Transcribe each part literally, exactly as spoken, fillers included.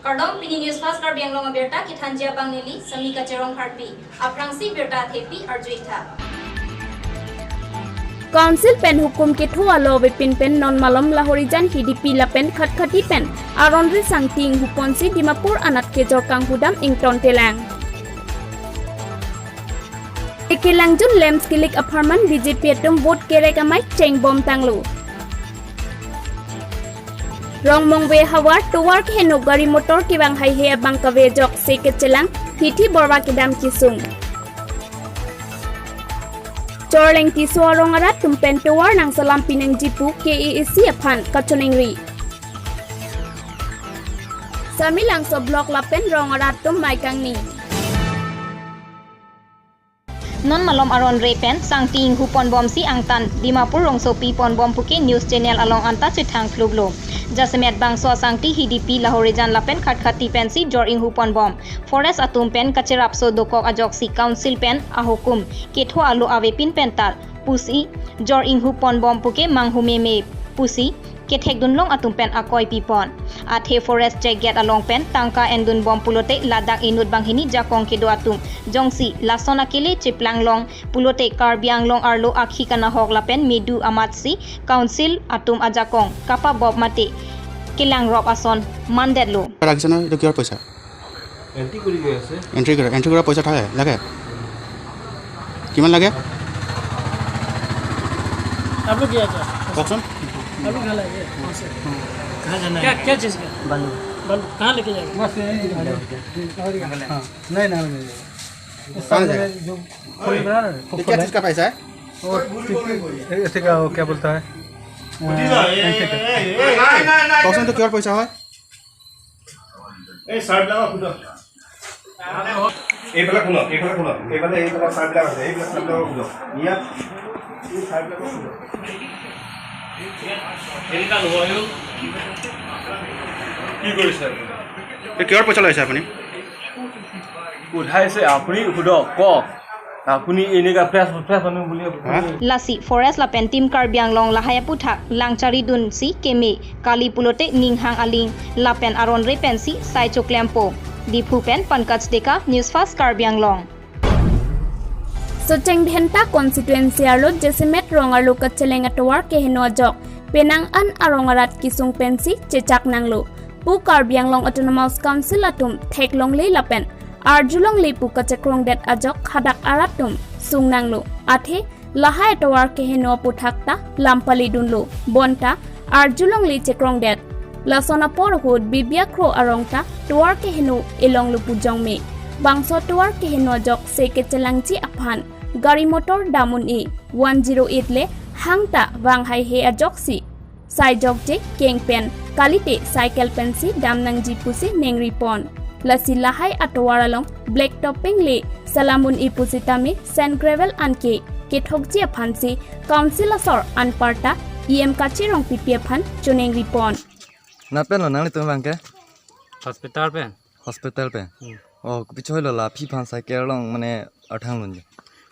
Kardom, pini News Fast Karbi Anglong abirta kethanji abang neli Samika Cherong Kharpi. Aphrangsi birta athepi arju-ik tha. Council pen hukum ketho alo avepin pen non malom Lahorijan Hidipi lapen Khatkhati pen aron-re sangti inghuponsi Dimapur anat kejor kanghudam ingtontelang. Kelangjun Lamps kilik apharman B J P atum vote kerek amei chengbomtanglo. Rongmongve havar tovar keheno gari motor kevang haihe abang kave ajok se kechelang hithi borwa kedam kesung. Chorleng Tisso arong arat atum pen tovar nangselam pinangji pu K A A C aphan kachoningri. Samelangso block lapen rong arat atum mei kangni. Non malom aron-re pen sangti inghuponbomsi angtan Dimapur rongsopi ponbom puke news channel along anta chethang klublo. Jasemet bangso asangti Hidipi Lahorijan lapen Khatkhati pensi jor inghuponbom. Forest atum pen kacherapso dokok ajoksi council pen ahukum ketho alo avepin pen tal pusi jor inghuponbom puke manghu meme pusi kethekdunlong atum pen akoi pipon. Athe forest check gate along pen tangka endunbom pulote ladak inut banghini jakong kedo atum jongsi lason akele cheplanglong pulote Karbi Anglong arlo akhi kanahok lapen medu amatsi council atum ajakong kapabop mate kelangrop ason mandetlo. ৰাখিছে নহয়, এইটো কিহৰ পইচা? এণ্ট্ৰি কৰি গৈ আছে। এণ্ট্ৰি কৰা, এণ্ট্ৰি কৰা পইচা থাকে, লাগে? কিমান লাগে? आप लोग क्या चाहते हैं? কওকচোন। आप लोग क्या लाएंगे? कहाँ से? कहाँ जाना क्या, है? क्या चीज़ का? बालू। बालू कहाँ लेके जाएंगे? बस यहीं लेके जाएंगे। हाँ। नहीं, नहीं, नहीं। कहाँ जाएगा? जो खोल रहा है ना, ये क्या चीज़ का पैसा है? वो टिकट, ऐसे का, वो क्या बोलता है? ऐसे का। কওকচোন, এইটো কিহৰ পইচা হয়? এই চাৰ্টবিলাক খুলক। এইফালে খুলক, এইফালে খুলক। এইফালে, এইফালে চাৰ্টবিলাক আছে, এইবিলাক চাৰ্টবিলাক খুলক। ইয়াত এই চাৰ্টবিলাক খুলক। এনেকুৱা নহয় অ। কি কৰিছে আপুনি? এই কিহৰ পইচা লৈছে আপুনি? উঠাইছে আপুনি, সোধক, কওক। আপুনি এনেকুৱা ফ্ৰেছ, ফ্ৰেছ মানুহ বুলি আপুনি হা? Lasi forest lapen Team Karbi Anglong lahai aputhak langcharidunsi keme kali pulote ninghang aling lapen aron-re pensi sai choklempo. Diphu pen Pankaj Deka, News Fast Karbi Anglong. Socheng Dhenta constituency arlo jasemet rong arlo kacheleng atovar keheno ajok penang an arong arat kesung pensi chechak nanglo pu Karbi Anglong Autonomous Council atum theklongle lapen arjulongle pu kachekrongdet ajok hadak arat atum sungnanglo. Athe lahai atovar keheno aputhak ta lam palidunlo. Bonta arjulongle chekrongdet. Lason apor ahut Bibiakro arong ta tovar keheno elonglo pu jongme. Bangso tovar keheno ajok se kechelangji aphan gari motor dam un-e. One zero eight le hang ta vang haihe ajoksi sai jokje keng pen kalite cycle pensi dam nangji pusi nengripon. Lasi lahai atovar along black topping le selam un-e pusitame sand gravel anke kethokji aphansi council asor anparta E M Kache Rongpipi aphan chonengripon. Nat pen lo nanglitum abang ke? Hospital pen. Hospital pen? Hmm. Oh, kopi choi lo la aphi aphan cycle along mane arthang lun jo?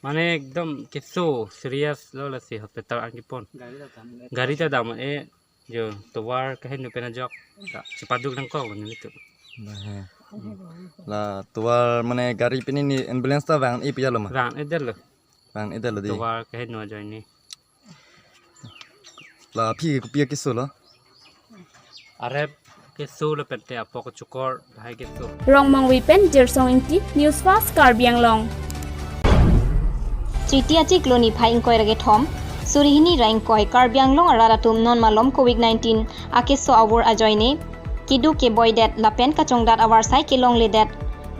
Mane ekdom keso serious lo, lasi hospital an kepon. Gari ta dam e jo, tovar keheno pen ajok ta chepaduk nangkok lo nelitum. Nah, he. La tovar mane gari pen ini ambulance ta vang-e pi lo ma? Vang-edetlo. Vang-edetlo dei. Tovar keheno ajoine. La aphi ke kopi keso lo? Arep keso lapen te apok chukor lahai keso. Rongmongve pen Jirsong Ingti, News Fast Karbi Anglong. Chiti achiklo niphai ingkoi ra kethom, suri hini ra ingkoi, Karbi Anglong arat atum non malom covid nineteen akeso avur ajoine kedo keboidet lapen kachongdat avarsai kelongledet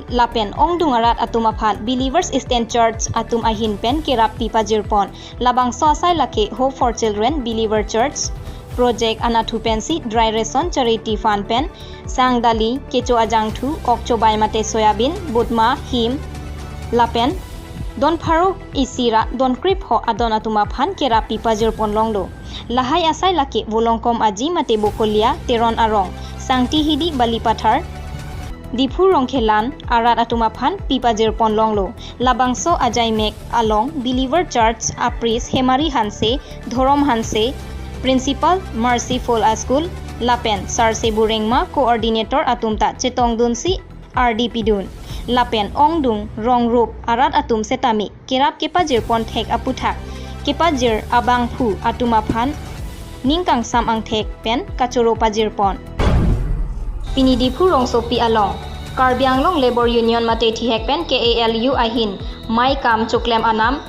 lapen ongdung arat atum aphan Believers Eastern Church atum ahin pen kerap pi pajirpon. Labangso asai lake Hope for Children Believer Church Project anatthu pensi dry ration charity fund pen sang dali, kecho ajangthu, ok chobai mate soyabin, butma, him, lapen don pharo isi ra don krip ho adon atum aphan kerap pi pajirpon longlo. Lahai asai lake Volongkom Aji mate Bokolia, Teron arong, Sangti Hidi Balipathar, Diphu Rongkhelan arat atum aphan pi pajir pon longlo. Labangso ajaimek along Believer Church a priest Hemari Hanse, Dhorom Hanse, Principal Merciful a school, lapen Sarse Burengma coordinator atum ta chetongdunsi ardi pidun. Lapen ongdung rongrup arat atum setame kerap kepajir pon thek aputhak kepajir abangphu atum aphan ning kangsam angthek pen kachoro pajir pon. Pini Diphu rongsopi along Karbi Anglong Labour Union mate thihek pen K A L U ahin mei kam choklem anam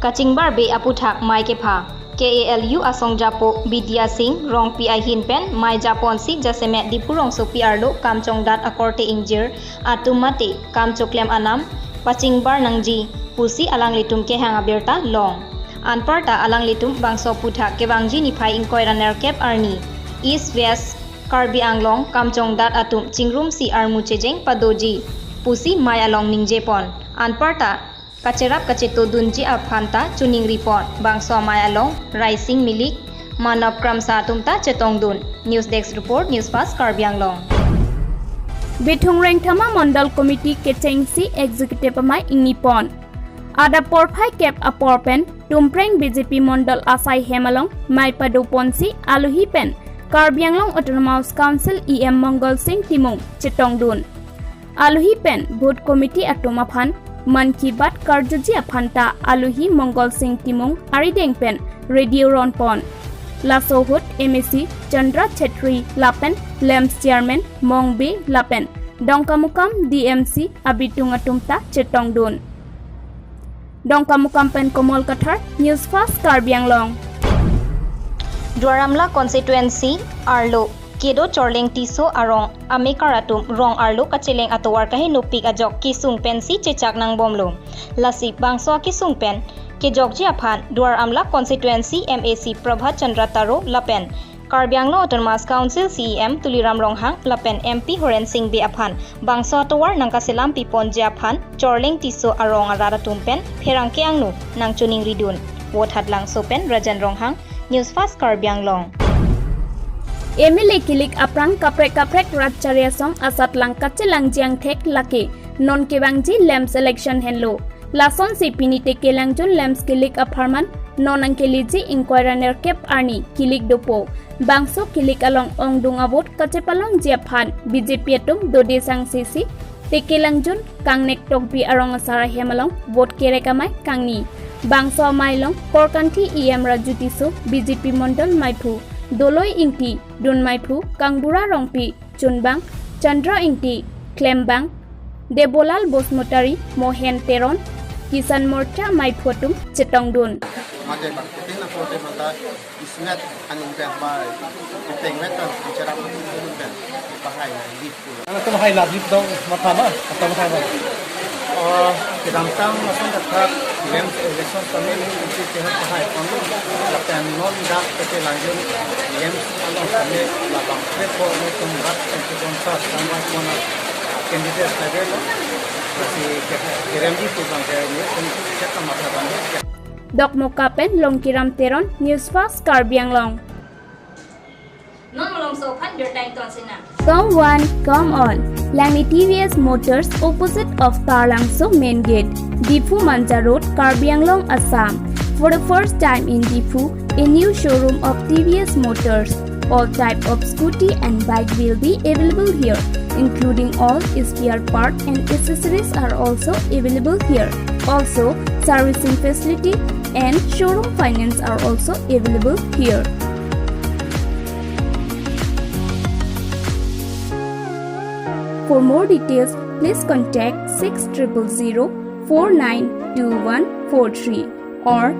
kachingbarbe aputhak mei kepha. K A L U asongjapo Bidya Sing Rongpi ahin pen mei japonsi jasemet Diphu rongsopi arlo kam chongdat akorte ingjir atum mate kam choklem anam pachingbar nangji pusi alanglitum kehang abirta long. Anparta alanglitum bangso aputhak kevangji niphai ingkoi ra nerkep arni East West Karbi Anglong kam chongdat atum chingrumsi armu chejeng padoji pusi mei along ningje pon. Anparta kacherap kachetodunji aphan ta choningri pon. Bangso amei along Raising Milik, Manab Kramsa atum ta chetongdun. News Desk Report, News Fast Karbi Anglong. Bithung Rengthama Mondol Committee kechengsi Executive amei ingni pon. Adap porphai kep apor pen Tumpreng B J P Mondol asai hem along mei pado ponsi alohi pen Karbi Anglong Autonomous Council E M Mongal Sing Timung chetongdun. Alohi pen Booth Committee atum aphan Mann Ki Baat karjuji aphan ta alohi Mongal Sing Timung arideng pen radio ron pon. Laso ahut M A C Chandra Chetri lapen LAMPS Chairman Mong Bey lapen Dongkamukam D M C abitung atum ta chetongdun. Dongkamukam pen Komol Kathar, News Fast Karbi Anglong. Duar Amla constituency arlo kedo Chorleng Tisso arong amekar atum rong arlo kacheleng atovar kahenopik ajok kesung pensi chechak nangbomlo. Lasi bangso akesung pen kejokji aphan Duar Amla constituency M A C Prabhat Chandra Taro lapen Karbi Anglong Autonomous Council C E M Tuliram Ronghang lapen M P Horen Sing Bey aphan bangso atovar nangkaselam piponji aphan Chorleng Tisso arong arat atum pen pherangke angno nangchoningridun. Vote Hatlangso pen Rajan Ronghang, News Fast Karbi Anglong. M L A kilik aphrang kaprek kaprek rat chari asong asatlang kachelangji angthek lake non kevangji LAMPS election henlo. Lasonsi pini Tekelangjun LAMPS kilik apharman non nangkeleji ingkoi ra nerkep arni kilik dopo. Bangso kilik along ongdung avote kachepalongji aphan B J P atum dode sangsisi Tekelangjun Kangnek Tokbi arong asar ahem along vote kerek amei kangni. Bangso amei along Korkanthi E M Raju Tisso, B J P Mondol meiphu Doloi Ingti, Dun meiphu Kangbura Rongpi, Chunbang, Chandra Ingti, Klembang, Debolal Basumatary, Mohen Teron, Kisan Morcha meiphu atum chetongdun. Mate bang, keting na kote mata ismet anung pen bai, keting met kan bicara anung pen bahai na lip pula. Ano tum hai lap lip dong matha ma, atau matha ma? Oh, kedamtang lason dapat M L A election kami ni kunci sehat bahai kami lapen non dak Tekelangjun M L A along kami labang trip ko ni tum rat tum tum sa sama kona candidate saja lo. Kasi kerem di tu bang kami ni kunci sehat sama bang. Dokmoka pen Longkiram Teron, News Fast Karbi Anglong. Non malomso aphan birta ington sinang. Come one, come all. Langni T V S Motors opposite of Taralangso main gate, Diphu Manja Road, Karbi Anglong, Assam. For the first time in Diphu, a new showroom of T V S Motors. All type of scooty and bike will be available here, including all spare part and accessories are also available here. Also, servicing facility and showroom finance are also available here. For more details, please contact six triple zero four nine two one four three or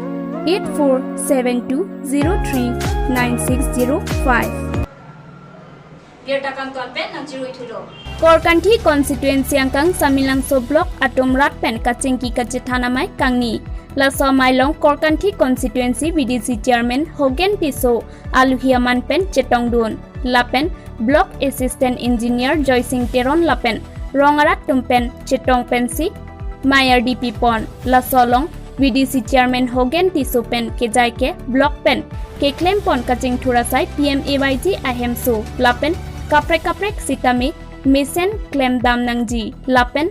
eight four seven two zero three nine six zero five. Birta kangton pen nangchirui thulo. Korkanthi constituency angkang Samelangso block atum rat pen kachingki kachethan amei kangni. Laso amei along Korkanthi constituency V D C chairman Hogen Tisso alohi aman pen chetongdun. Lapen block assistant engineer Joysing Teron lapen rong arat atum pen chetong pensi mei ardi pipon. Laso along V D C chairman Hogen Tisso pen kejai ke block pen keklem pon kachingthur asai P M A Y G ahemso lapen kaprek kaprek sitame mesen klemdam nangji lapen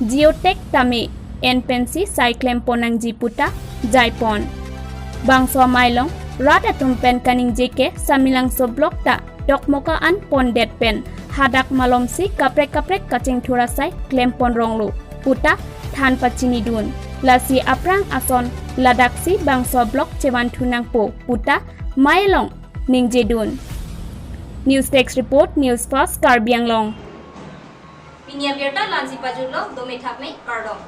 geotag tame en pensi sai klempon nangji puta jaipon. Bangso amei along rat atum pen kaningje ke Samelangso block ta dokmoka an pondet pen hadak malomsi kaprek kaprek kachingthur asai klempon ronglo puta than pachinidun. Lasi aphrang ason ladaksi bangso block chevanthu nangpo puta amei along ningjedun. News Desk Report, News First Karbi Anglong. Pini abirta la-ansi pajutlo, dome thakme, kardom.